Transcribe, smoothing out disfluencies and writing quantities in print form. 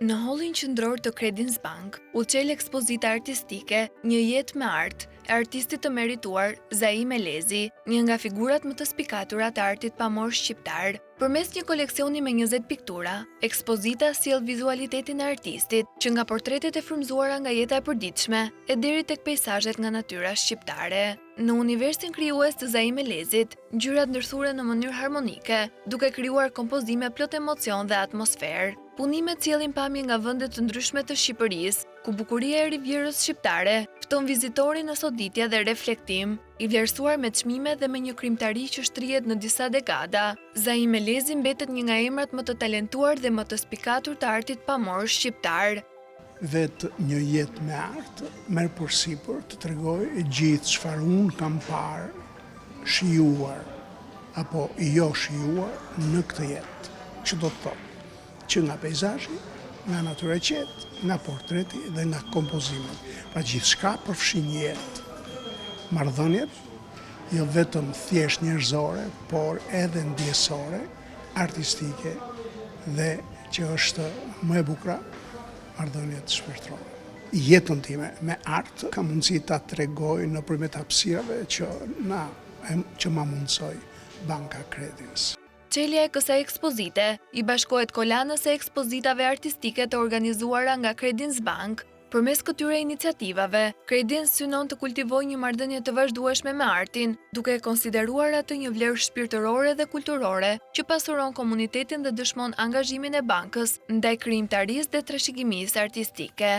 Në hollin qendror të Credins Bank, u çel ekspozita artistike Një jetë me art, e artistit të merituar Zaim Elezi, një nga figurat më të spikatura të artit pamor shqiptar. Përmes një koleksioni me 20 piktura, ekspozita sjell vizualitetin e artistit, që nga portretet e frymëzuara nga jeta e përditshme e deri tek peisazhet nga natyra shqiptare. Në universin krijues të Zaim Elezit, ngjyrat ndërthuren në mënyrë harmonike, duke krijuar kompozime plot emocion dhe atmosferë. Punimet sjellin pamje nga vende të ndryshme të Shqipërisë, ku bukuria e rivierës shqiptare fton vizitorin në soditje dhe reflektim. I vlerësuar me çmime dhe me një krijimtari që shtrihet në disa dekada, Zaim Elezi mbetet një nga emrat më të talentuar dhe më të spikatur të artit pamor shqiptar. Vetë Një jetë me art merr përsipër të tregojë gjithë çfarë unë kam parë, shijuar apo jo shijuar në këtë jetë, që do të thotë që nga peizazhi, nga natyra e qetë, nga portreti dhe nga kompozimet. Pra gjithçka përfshin jetë, marrëdhëniet, jo vetëm thjesht njerëzore, por edhe ndjesore, artistike dhe që është më e bukura, marrëdhëniet shpirtërore. Jetën time me art kam mundësi ta tregoj nëpërmjet hapësirave që na që ma mundësoi Banka Credins. Çelja e kësaj ekspozite i bashkohet kolanës së ekspozitave artistike të organizuara nga Credins Bank. Përmes këtyre iniciativave, Credins synon të kultivojë një marrëdhënie të vazhdueshme me artin, duke e konsideruar atë një vlerë shpirtërore dhe kulturore që pasuron komunitetin dhe dëshmon angazhimin e bankës ndaj krijimtarisë dhe trashëgimisë artistike.